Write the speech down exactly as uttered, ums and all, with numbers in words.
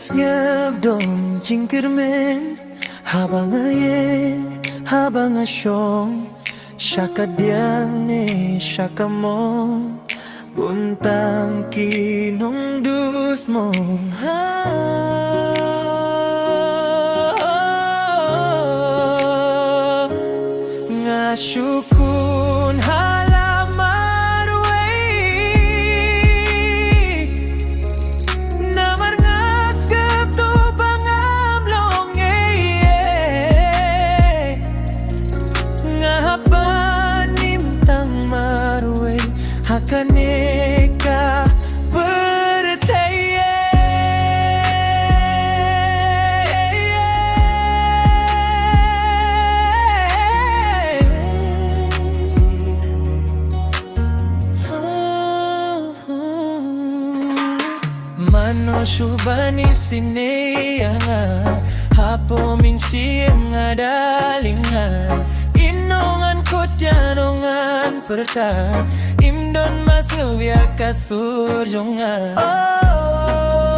Sngap dong jingkyrmen haba nga ïeng, haba nga shong sha ka diang ne sha ka mon. Bun tang ki nongdusmon. Nga shu khun ha la marwei. Namar nga sngewthuh ba ngam long ei ei. Nga hap ban im tang marwei ha kane ka pyrthei. Mano shu ban isynei ïa nga hapoh mynsiem nga, darling, nga. Ino ngan kut ïano ngan pyrta, im don ba sngewbha ïa ka sur jong nga. Oh.